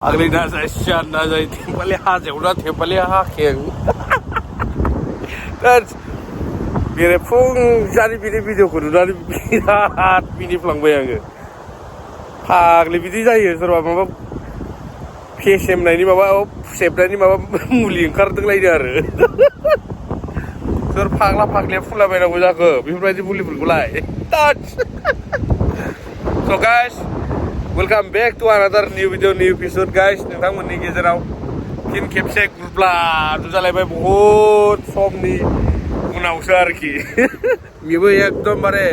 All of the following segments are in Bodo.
Aglina saya siapa saya tempeli haja udah tempeli hakeng. Dan biar pun jadi video kudu dari bini pelang bayang. Hagli video saya serba maba PSM ini maba sepda ini maba muli kartu lagi ada. Ser pagla full apa yang aku jaga. Bifurasi muli fulgulai. Touch. So guys. Welcome back to another new video, new episode guys. नोंथांमोननि गेजेराव फिन खेबसे गुरब्ला जालायबाय बहुद समनि उनावसो आरोखि बेबो एकदमबारे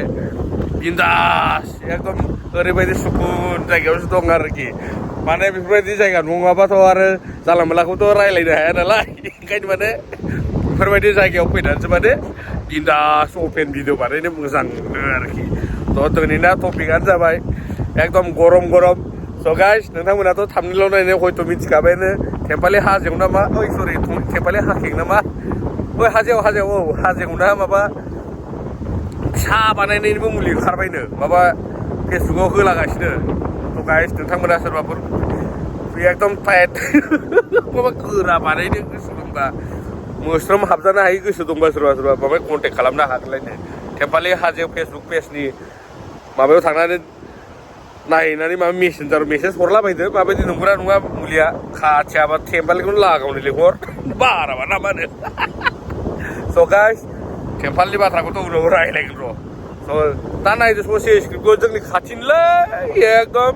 बिन्दास एकदम ओरैबायदि सुकुन जायगायावसो दं आरोखि माने बेफोरबायदि जायगा नङाबाथ' आरो जानला मोनलाखौथ' रायलायनो हाया नालाय ओंखायनो माने बेफोरबायदि जायगायाव फैनानैसो माने बिन्दास अपेन भिडिअ बानायनो मोजां मोनो आरोखि थ' दिनैना टपिकआनो जाबाय एकदम गरम so guys नोंथांमोनाथ' थामनिल' नायनायाव हयथ' मिथिखाबायानो थेम्फालि हाजोआव ना मा सरि थेम्फालि हाखें ना मा हाजोआव हाजोआव ना माबा सा बानायनायनिबो मुलि ओंखारबायनो माबा फेसबुकाव होलागासिनो थ' गाइस नोंथांमोना सोरबाफोर एकदम टाइट माबा गोरा बानायनो गोसो दंबा मोस्रोम हाबजानो हायि गोसो दंबा सोरबा माबा कन्टेक्ट खालामनो हागोनलायनो थेम्फालि हाजो फेसबुक पेजनि माबायाव थांनानै नायनानै माबा मेसेन्जार मेसेज हरलाबायदो माबायदि नंगौना नङा मुलिया खाथियाबा थेम्फालिखौनो लागावनो लिंहर बाराबा ना मा होनो स' गाइस थेम्फालिनि बाथ्राखौथ' उनाव रायलायगोन र' स' दा नायदो ससे स्क्रिप्टखौ जोंनि खाथिनिलै एकदम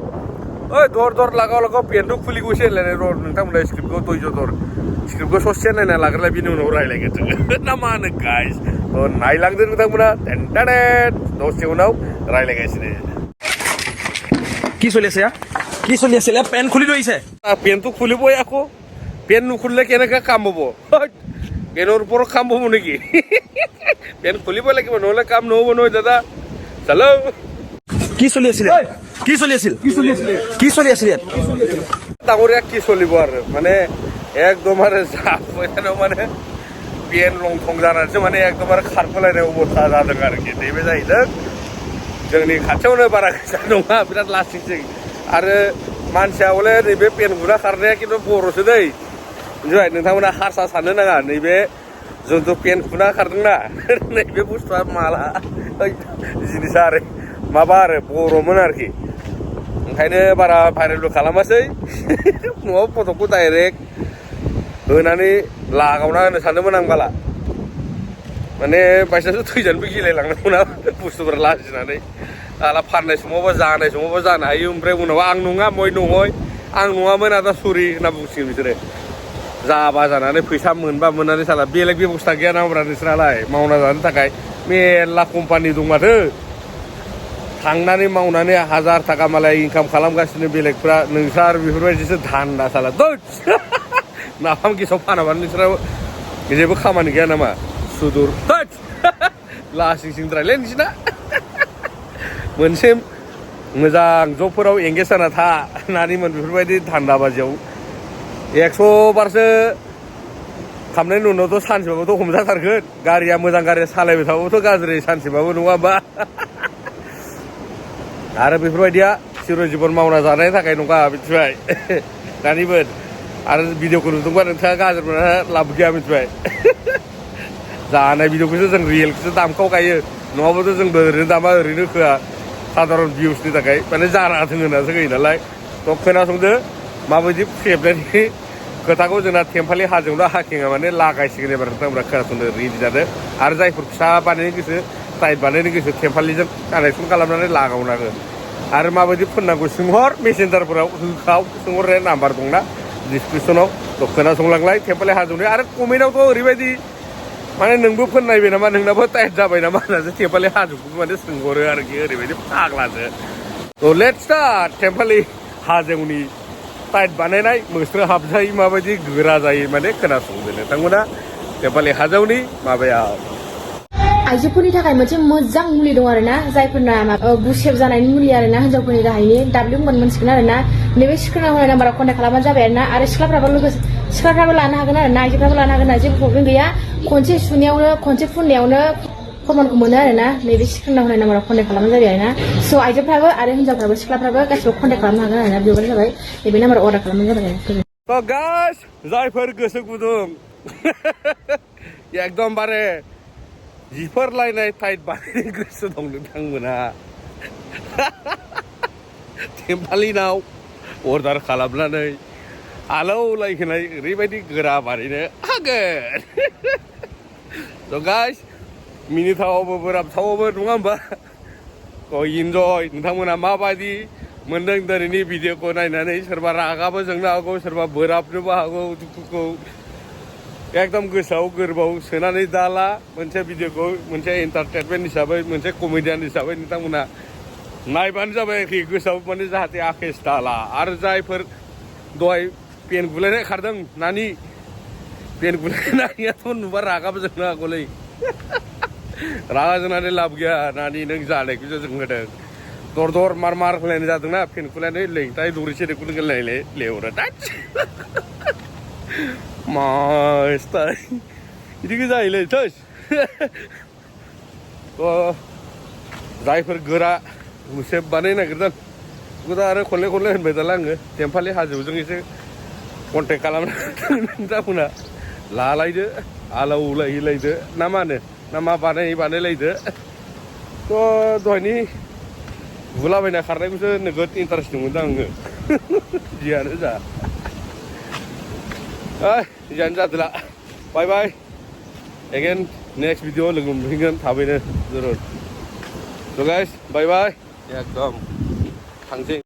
ओइ दर लागाव पेन्टखौ खुलिगौसो होनलायनाय र' नोंथांमोना स्क्रिप्टखौ धैर्य धर स्क्रिप्टखौ ससे नायना लाग्रोलाय बिनि उनाव रायलायगोन जोङो ना मा होनो गाइस थ' नायलांदो नोंथांमोना टेन्टानेट दसे उनाव रायलायगासिनो কি চলি আছে পেন খুলি লৈছে পেনটো খুলিবই আকৌ পেন নুখুলিলে কেনেকৈ কাম হ'ব পেনৰ ওপৰত কাম হ'ব নেকি পেন খুলিবই লাগিব নহ'লে কাম নহ'ব নহয় দাদা চালো কি চলি আছিল ইয়াত ডাঙৰীয়া কি চলিব আৰু মানে একদম আৰু जाफैनायाव মানে पेन लं थं जानानैसो মানে एकदम आरो खारखोलायनाय अबस्था जादों आरोखि नैबे जाहैदों जोंनि खाथियावनो बारा गोजान नङा बिराद लासैसै आरो मानसिया हले नैबे पेन गुना खारनाया खिन्थु बर'सो दै मिथिबाय नोंथांमोना हारसा साननो नाङा नैबे जोंथ' पेन गुना खारदोंना नैबे बुस्थुआ माला जिनिसा आरो माबा आरो बर'मोन आरोखि ओंखायनो बारा भाइरेलबो खालामासै न'आव फट'खौ डाइरेक्ट होनानै लागावना होनो सानदोंमोन आं बाला माने बायसान्स थैजानोबो गिलायलांनांगौना बुस्थुफोरा लाजिनानै आला फाननाय समावबा जानाय समावबा जानो हायो ओमफ्राय उनाव आं नङा आं नङामोन आदा सरि होनना बुंसिगोन बिसोरो जाबा जानानै फैसा मोनबा मोननानै साला बेलेग बेबस्था गैया नांब्रा नोंसोरनालाय मावना जानो थाखाय मेरला कम्पानि दं माथो थांनानै मावनानै 1000 थाखा मालाय इनकाम खालामगासिनो बेलेगफ्रा नोंस्रा आरो बेफोरबायदिसो धान्दा साला नाफाम गेसाव फानाबानो नोंस्रा जेबो खामानि गैया नामा सुदुर लासिंसिंद्रायलै नोंसिना मोनसे मोजां जबफोराव एंगेज जाना था होननानैमोन बेफोरबायदि धान्दाबाजियाव 100 बारसो खालामनायनि उनावथ' सानसेबाबोथ' हमजाथारगोन गारिया मोजां गारिया सालायबाय थाबाबोथ' गाज्रि सानसेबाबो नङा होमबा आरो बेफोरबायदिया चिर जिबन मावना जानायनि थाखाय नङा मिथिबाय दानिबो आरो भिडिअखौ नुदोंबा नोंथाङा गाज्रि मोना लाब गैया मिथिबाय जानाय भिडिअखौसो जों रियेलखौसो दामखाव गायो नङाबाथ' जोंबो ओरैनो दामा ओरैनो होआ साधारन भिउसनि थाखाय माने जानाथों होननासो होयो नालाय थ' खोनासंदो माबायदि फेब्लेटनि खोथाखौ जोंना थेम्फालि हाजोआवनो हाखेङा माने लागायसिगोन एबार नोंथांमोना खोनासंदो रेडि जादो आरो जायफोर फिसा बानायनो गोसो टाइट बानायनो गोसो थेम्फालिजों कानेक्सन खालामनानै लागावनांगोन आरो माबायदि फोननांगौ सोंहर मेसेन्जारफोराव होखाव सोंहरनाय नाम्बार दंना डिसक्रिपसनाव थ' खोनासंलांलाय थेम्फालि हाजोआवनो आरो कमेन्टआवथ' ओरैबायदि माने नोंबो फोननायबाय नामा नोंनाबो टाइट जाबाय नामा होननासो थेम्फालि हाजोखौ माने सोंहरो आरोखि ओरैबायदि फाग्लासो थ' लेट्स स्टार्ट थेम्फालि हाजोनि टाइट बानायनाय मोस्रो हाबजायै माबायदि गोरा जायो माने खोनासंदो नोंथांमोना थेम्फालि हाजोनि माबायाव आइजोफोरनि थाखाय मोनसे मोजां मुलि दं आरोना जायफोरना गुसेब जानायनि मुलि आरोना हिन्जावफोरनि गाहायनि W मोनसिगोन आरोना नैबे स्क्रिनाव होनाय नाम्बाराव कन्टेक्ट खालामबानो जाबाय आरोना आरो सिख्लाफ्राबो लानो हागोन आरोना आइजोफ्राबो लानो हागोन जेबो प्रब्लेम गैया खनसे सुनायावनो खनसे फुननायावनो खमनखौ मोनो आरोना नैबे स्क्रिनाव होनाय नाम्बाराव कन्टेक्ट खालामनाय जाबाय आरोना स' आइजोफ्राबो आरो हिन्जावफ्राबो सिख्लाफ्राबो गासिबो कन्टेक्ट खालामनो हागोन आरोना बेयावनो जाबाय नैबे नाम्बाराव अर्डार खालामनाय जाबाय आरो तो गाइस जायफोर गोसो गुदुं एकदमबारे जिफोरलायनाय टाइट बानायनो गोसो दं नोंथांमोना टेम्पालिनाव अर्डार खालामनानै आलौलायहोनाय ओरैबायदि गोरा बानायनो हागोन तो गाइस मिनिथावावबो बोराबथावावबो नङा होमबा इन्जय नोंथांमोना माबायदि मोनदों दिनैनि भिडिअखौ नायनानै सोरबा रागाबो जोंनो हागौ सोरबा बोराबनोबो हागौ दुखुखौ एकदम गोसोआव गोरबोआव सोनानै दाला मोनसे भिडिअखौ मोनसे एन्टारटेनमेन्ट हिसाबै मोनसे कमेडियान हिसाबै नोंथांमोना नायबानो जाबाय आरोखि गोसोआव माने जाहाथे आखेस दाला आरो जायफोर दहाय पेन गुलायनाय खारदों नानि पेन गुलायनायाथ' नुबा रागाबो जोंनो हागौलै रागा जोंनानै लाब गैया नानि नों जानायखौसो जों होदों दर दर मार मार होलायनाय जादोंना पेन गुलायनाय लेंथाय दौरिसे देखौनो गेलेनायले लेवरा दाच मास्टार बिदिखौ जायोलै थोस जायफोर गोरा गुसेब बानायनो नागिरदों बेखौ दा आरो खनले खनले होनबाय दाला आङो टेम्पालि हाजोजों एसे कन्टेक्ट खालामनानै नोंथांमोना लालायदो आलावलायलायदो ना मा होनो ना मा बानायलायदो थ' दहायनि बुलाबायना खारनायखौसो नोगोद इन्टारेस्टिं मोनदों आङो जियानो जा जियानो जादोला बाय बाय एगेन नेक्स्ट भिडिअ लोगो मोनफिनगोन थाबैनो जरुर थ' गाइस बाय बाय एकदम थांसै